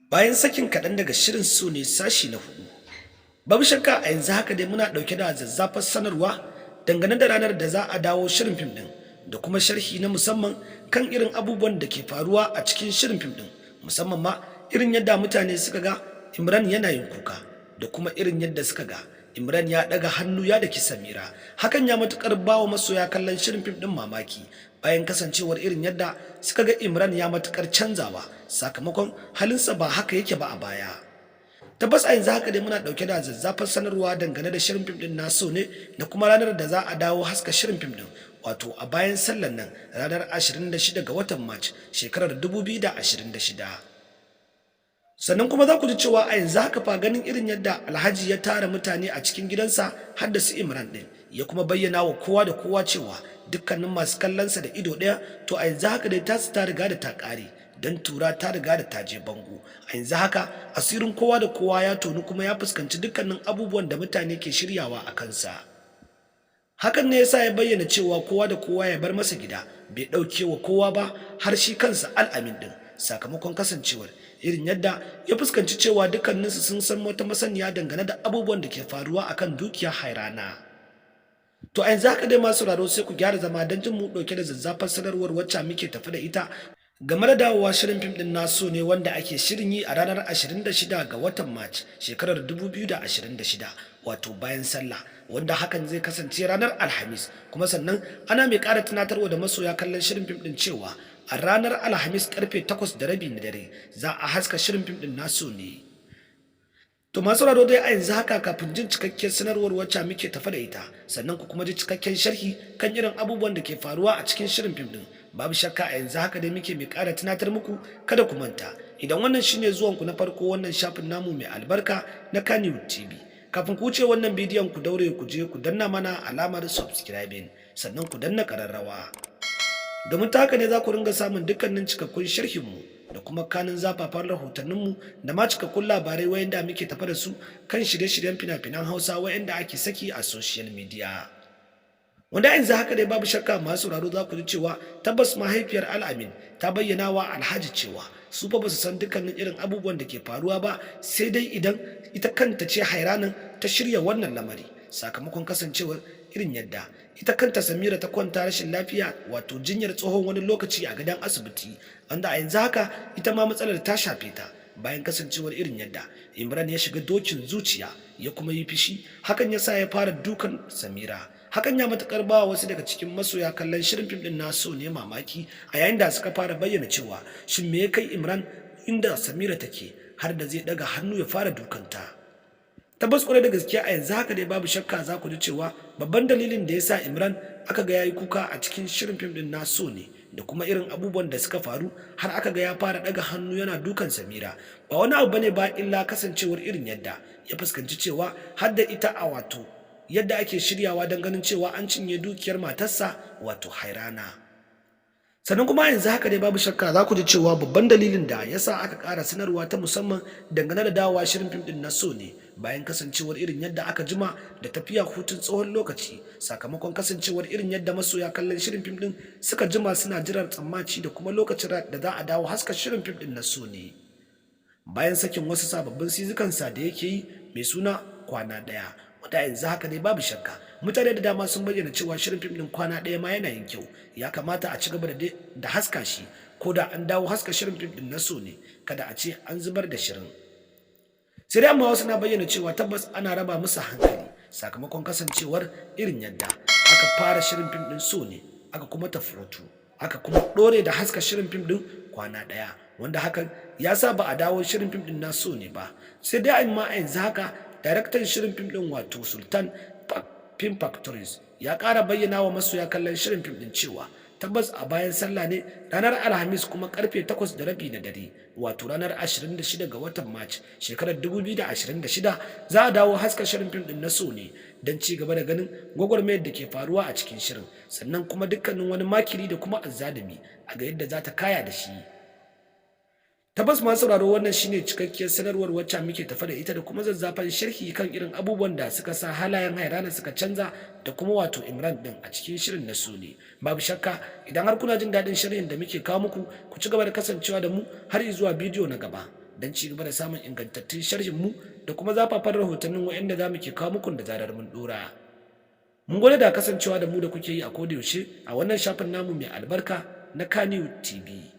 Bayan sakin kaɗan daga shirin So Ne sashi na hudu. Babu shakka, a yanzu haka dai muna ɗauke da zazzafar sanarwa dangane da ranar da za a dawo shirin fim ɗin, da kuma sharhi na musamman kan irin abubuwan da ke faruwa a cikin shirin fim ɗin, musamman ma irin yadda mutane suka ga Imran yana yin kuka, da kuma irin yadda suka ga Imran ya ɗaga hannu ya daki Samira. Hakan ya matuƙar bawa masoya kallon shirin fim ɗin mamaki, bayan kasancewar irin yadda suka ga Imran ya matuƙar canzawa, sakamakon halinsa ba haka yake ba a baya. Tabbas, a yanzu haka dai muna ɗauke da zazzafar sanarwa dangane da shirin fim ɗin na So Ne, da kuma ranar da za a dawo haska shirin fim ɗin, wato a bayan sallan nan, ranar 26 ga watan March, shekarar 2026. Sannan kuma za ku ji cewa a yanzu haka fa, ganin irin yadda Alhaji ya tara mutane a cikin gidansa, har da su Imran ɗin, ya kuma bayyana wa kowa da kowa cewa dukkanin masu kallonsa da ido ɗaya, to a yanzu haka dai tasu ta riga da ta ƙare, don tura ta riga da ta je bango. A yanzu haka asirin kowa da kowa ya tonu, kuma ya fuskanci dukkanin abubuwan da mutane ke shiryawa a kansa. Hakan ne yasa ya bayyana cewa kowa da kowa ya bar masa gida, bai ɗauke wa kowa ba, har shi kansa Al'amin ɗin, sakamakon kasancewar irin yadda ya fuskanci cewa dukkaninsu sun san wata masaniya dangane da abubuwan da ke faruwa akan dukiya Hairana. To, a yanzu haka dai, masu sauraro, sai ku gyara zama don jin mu ɗauke da zazzafar sanarwar wacce muke tafi da ita game da dawowa shirin fim ɗin na So Ne, wanda ake shirin yi a ranar 26 ga watan March, shekarar 2026, wato bayan sallah, wanda hakan zai kasance ranar Alhamis. Kuma sannan ana mai ƙara tunatarwa da masoya kallon shirin fim ɗin cewa a ranar Alhamis, karfe 8:30 na dare, za a haska shirin fim ɗin na So Ne. To, masu sauraro dai, a yanzu haka, kafin jin cikakken sanarwar wacce muke tafa da ita, sannan ku kuma ji cikakken sharhi kan irin abubuwan da ke faruwa a cikin shirin fim ɗin, babu shakka a yanzu haka dai muke mai ƙara tunatar muku, kada ku manta, idan wannan shine zuwan ku na farko wannan shafin namu mai albarka na Kannywood TV, kafin ku wuce wannan bidiyon, ku daure ku je ku danna mana alamar subscribing, sannan ku danna ƙararrawa, domin ta haka ne za ku ringa samun dukkanin cikakkun sharhinmu da kuma kanin zafafan rahotanninmu, da ma cikakkun labarai wayanda muke tafa da su kan shirye-shiryen fina-finan Hausa wayanda ake saki a social media. Wanda yanzu haka dai, babu shakka, masu sauraro, za ku ji cewa tabbas mahaifiyar Al'amin ta bayyana wa Alhaji cewa su fa ba su san dukkanin irin abubuwan da ke faruwa ba, sai dai idan ita kanta ce Hairanin ta shirya wannan lamari, sakamakon kasancewar irin yadda ita kanta Samira ta kwanta rashin lafiya, wato jinyar tsohon wani lokaci a gidan asibiti, wanda a yanzu haka ita ma matsalar ta shafe ta, bayan kasancewar irin yadda Imran ya shiga dokin zuciya ya kuma yi fishi, hakan ya sa ya fara dukan Samira. Hakan ya matukar ba wasu daga cikin masoya kallon shirin fim din na So Ne mamaki, a yayin da suka fara bayyana cewa shin me ya kai Imran inda Samira take, har da zai daga hannu ya fara dukanta? Tabbas, kwarai da gaskiya, a yanzu haka dai babu shakka za ku ji cewa babban dalilin da ya sa Imran aka ga yayi kuka a cikin shirin fim din na So Ne, da kuma irin abubuwan da suka faru har aka ga ya fara daga hannu yana dukan Samira, ba wani abu bane ba illa kasancewar irin yadda ya fuskanci cewa har da ita a wato yadda ake shiryawa don ganin cewa an cinye dukiyar matarsa, wato Hairana. Sannan kuma yanzu haka dai, babu shakka za ku ji cewa babban dalilin da ya sa aka ƙara sanarwa ta musamman dangane da dawowa shirin fim ɗin na So Ne, bayan kasancewar irin yadda aka jima da tafiya hutun tsawon lokaci, sakamakon kasancewar irin yadda masoya kallon shirin fim ɗin suka jima suna jiran tsammaci da kuma lokacin da za a dawo haska shirin fim ɗin na So Ne, bayan sakin wasu sababbin sizikansa da yake yi mai suna Kwana Ɗaya, wanda yanzu haka dai babu shakka mutane da dama sun bayyana cewa shirin fim ɗin Kwana Ɗaya ma yana yin kyau, ya kamata a ci gaba da haska shi, ko da an dawo haska shirin fim ɗin na So Ne, kada a ce an zubar da shirin. Sai dai amma wasu na bayyana cewa tabbas ana raba musu hankali, sakamakon kasancewar irin yadda aka fara shirin fim ɗin So Ne, aka kuma tafi hutu, aka kuma ɗore da haska shirin fim ɗin Kwana Ɗaya, wanda hakan ya sa ba a dawo shirin fim ɗin na So Ne ba. Sai dai amma a yanzu haka daraktan shirin fim ɗin, wato Sultan Film Factories, ya ƙara bayyana wa masoya kallon shirin fim ɗin cewa tabbas a bayan sallah ne, ranar Alhamis, kuma karfe 8:30 na dare, wato ranar 26 ga watan March, shekarar 2026, za a dawo haska shirin fim ɗin na So Ne, don ci gaba da ganin gwagwarmayar da ke faruwa a cikin shirin, sannan kuma dukkanin wani makiri da kuma azzalumi a ga yadda za ta kaya da shi. Tabbas, masu sauraro, wannan shine cikakkiyar sanarwar wacce muke tafa da ita, da kuma zazzafan sharhi kan irin abubuwan da suka sa halayen Hairana suka canza, da kuma wato Imran din a cikin shirin na So Ne. Babu shakka, idan har kuna jin daɗin shirin da muke kawo muku, ku ci gaba da kasancewa da mu har zuwa bidiyo na gaba. Don ci gaba da samun ingantattun sharhin mu da kuma zafafan rahotannin wa'anda za mu ke kawo muku da zarar mun dora. Mun gode da kasancewa da mu da kuke yi a koda yaushe a wannan shafin namu mai albarka na Kaniwood TV.